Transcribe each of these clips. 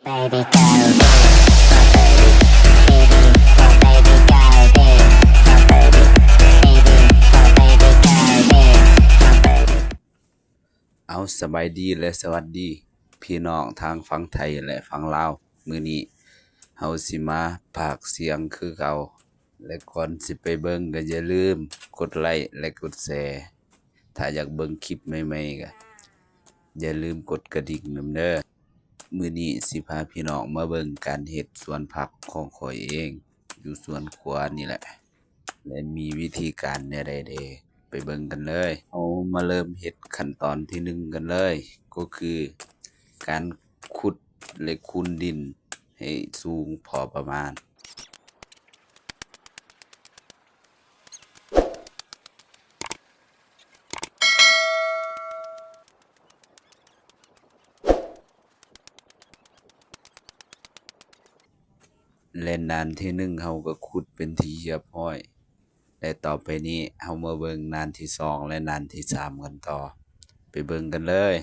Baby girl, be my baby, baby, my baby girl, be my baby, baby, my baby girl, be my baby. ເອົາ ສະບາຍດີ ແລະ ສະຫວັດດີ ພີ່ນ້ອງທາງຝັ່ງໄທ ແລະ ຝັ່ງລາວ. ມື້ນີ້ເຮົາຊິມາພາກສຽງຄືເກົ່າ ແລະ ກ່ອນຊິໄປເບິ່ງ ກໍຢ່າລືມກົດໄລ ແລະ ກົດແຊ. ຖ້າຢາກເບິ່ງຄລິບໃໝ່ໆ ກໍຢ່າລືມກົດກະດິ່ງນຳເດີ. ມື້ນີ້ຊິພາພີ່ນ້ອງມາເບິ່ງການເຮັດສວນຜັກຂອງຂ້ອຍເອງ ຢູ່ສວນຄົວນີ້ແຫຼະ ແລະ ມີວິທີການແນວໃດແດ່ ໄປເບິ່ງກັນເລີຍ. ເຮົາມາເລີ່ມເຮັດຂັ້ນຕອນທີໜຶ່ງກັນເລີຍ ກໍຄືການຂຸດ ແລະ ຄູນດິນໃຫ້ສູງພໍປະມານ. ແລະ ດ້ານທີໜຶ່ງເຮົາກໍຂຸດເປັນທີ່ຮຽບຮ້ອຍ ແລະ ຕໍ່ໄປນີ້ເຮົາມາເບິ່ງດ້ານທີສອງ ແລະ ດ້ານທີສາມກັນຕໍ່. ໄປເບິ່ງກັນເລີຍ.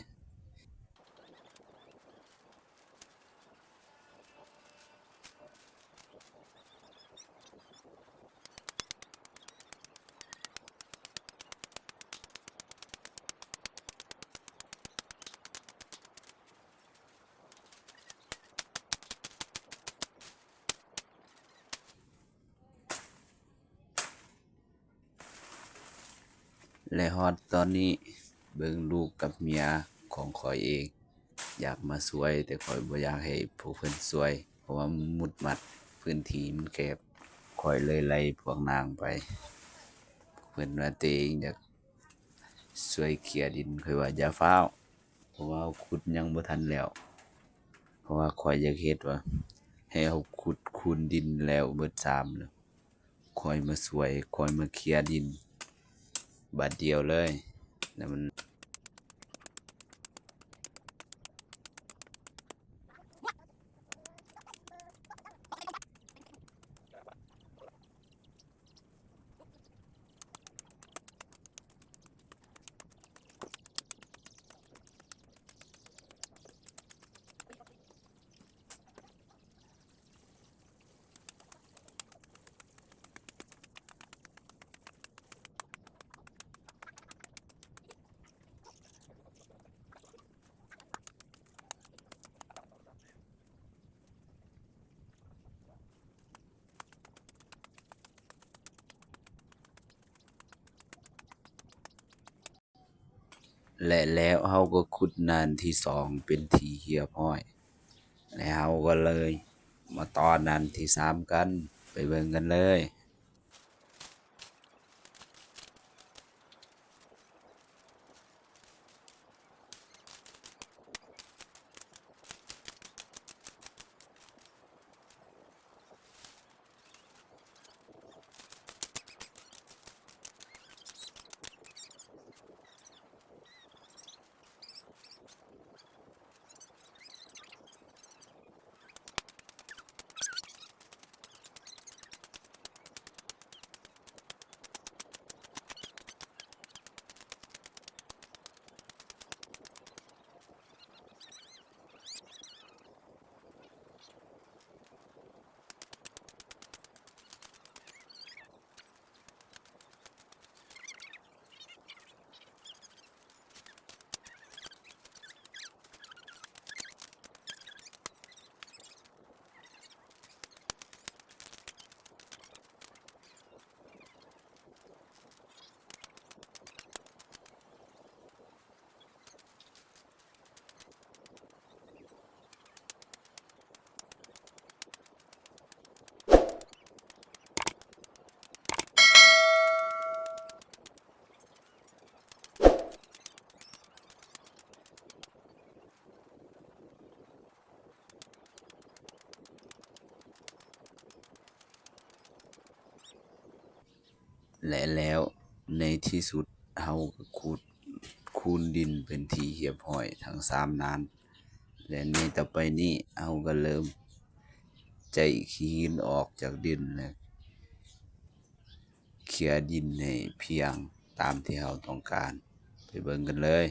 ແລະ ຮອດຕອນນີ້ ເບິ່ງລູກກັບເມຍຂອງຂ້ອຍເອງ ຢາກມາຊ່ວຍ ແຕ່ຂ້ອຍບໍ່ຢາກໃຫ້ພວກເພິ່ນຊ່ວຍ ເພາະວ່າມັນມຸດມັດ ພື້ນທີ່ມັນແຄບ. ຂ້ອຍເລີຍໄລ່ພວກນາງໄປ. ເພິ່ນວ່າຕົວເອງຢາກຊ່ວຍເຄຍດິນ ຂ້ອຍວ່າຢ່າຟ້າວ ເພາະວ່າເຮົາຂຸດຍັງບໍ່ທັນແລ້ວ. ເພາະວ່າຂ້ອຍຢາກເຮັດວ່າ ໃຫ້ເຮົາຂຸດຄູນດິນແລ້ວເບິດຊາມ ແລ້ວຄ່ອຍມາຊ່ວຍ ຄ່ອຍມາເຄຍດິນບາດດຽວເລີຍ ແລ້ວມັນ ແລະແລ້ວເຮົາກໍຂຸດດ້ານທີສອງເປັນທີ່ຮຽບຮ້ອຍ ແລະເຮົາກໍເລີຍມາຕໍ່ດ້ານທີສາມກັນ ໄປເບິ່ງກັນເລີຍ. ແລະແລ້ວໃນທີ່ສຸດເຮົາກໍຂຸດຄູນດິນເປັນທີ່ຮຽບຮ້ອຍທັງສາມດ້ານ ແລະໃນຕໍ່ໄປນີ້ເຮົາກໍເລີ່ມໃຈຂີ້ຫີນອອກຈາກດິນ ແລະເຄຍດິນໃຫ້ພຽງຕາມທີ່ເຮົາຕ້ອງການ ໄປເບິ່ງກັນເລີຍ.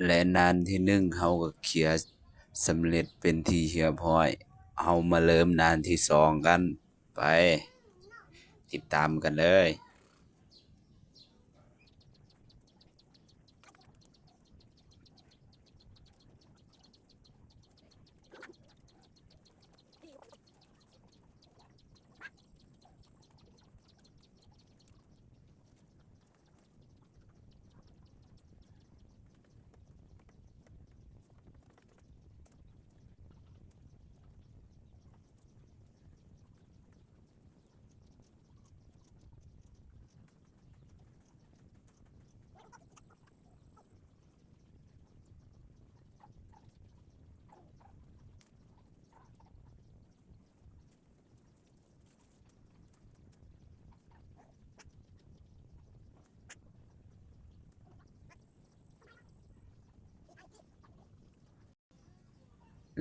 ແລະ ດ່ານທີໜຶ່ງເຮົາກໍເຄຍສຳເລັດເປັນທີ່ຮຽບຮ້ອຍ. ເຮົາມາເລີ່ມດ່ານທີສອງກັນ. ໄປ ຕິດຕາມກັນເລີຍ.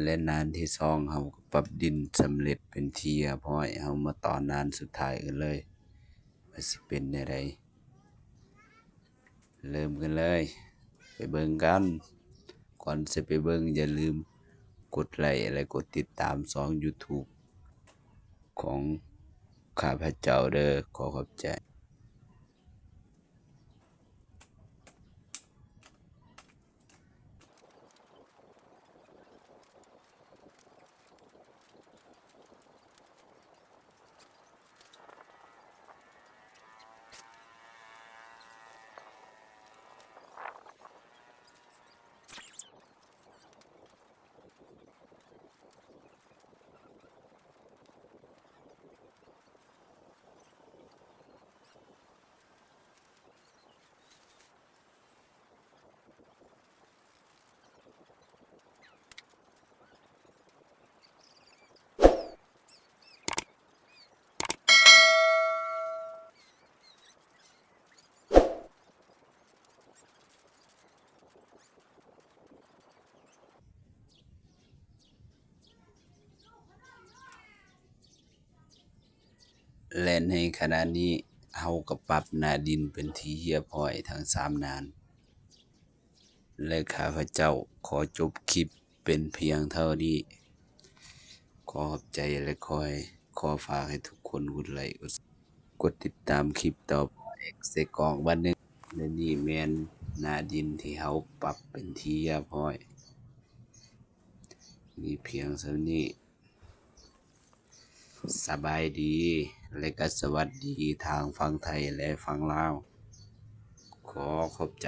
ແລະ ດ່ານທີສອງເຮົາກໍປັບດິນສຳເລັດເປັນທີ່ຮຽບຮ້ອຍ. ເຮົາມາຕໍ່ດ່ານສຸດທ້າຍກັນເລີຍ ວ່າຊິເປັນແນວໃດ. ເລີ່ມກັນເລີຍ ໄປເບິ່ງກັນ. ກ່ອນຊິໄປເບິ່ງ ຢ່າລືມກົດໄລ້ ແລະ ກົດຕິດຕາມຊ່ອງ YouTube ຂອງຂ້າພະເຈົ້າເດີ້. ຂໍຂອບໃຈ. ແລະ ໃນຂະນະນີ້ເຮົາກໍປັບໜ້າດິນເປັນທີ່ຮຽບຮ້ອຍທັງສາມດ່ານ ແລະ ຂ້າພະເຈົ້າຂໍຈົບຄລິບເປັນພຽງເທົ່ານີ້. ຂໍຂອບໃຈ ແລະ ຂໍໃຫ້ ຂໍຝາກໃຫ້ທຸກຄົນກົດໄລ້ ກົດ ກົດຕິດຕາມຄລິບຕໍ່ໄປ ເຊັກອອກບາດໜຶ່ງ. ແລະ ນີ້ແມ່ນໜ້າດິນທີ່ເຮົາປັບເປັນທີ່ຮຽບຮ້ອຍ. ມີພຽງສ່ຳນີ້. ສະບາຍດີ ແລະ ກໍສະຫວັດດີທາງຝັ່ງໄທ ແລະ ຝັ່ງລາວ. ຂໍຂອບໃຈ.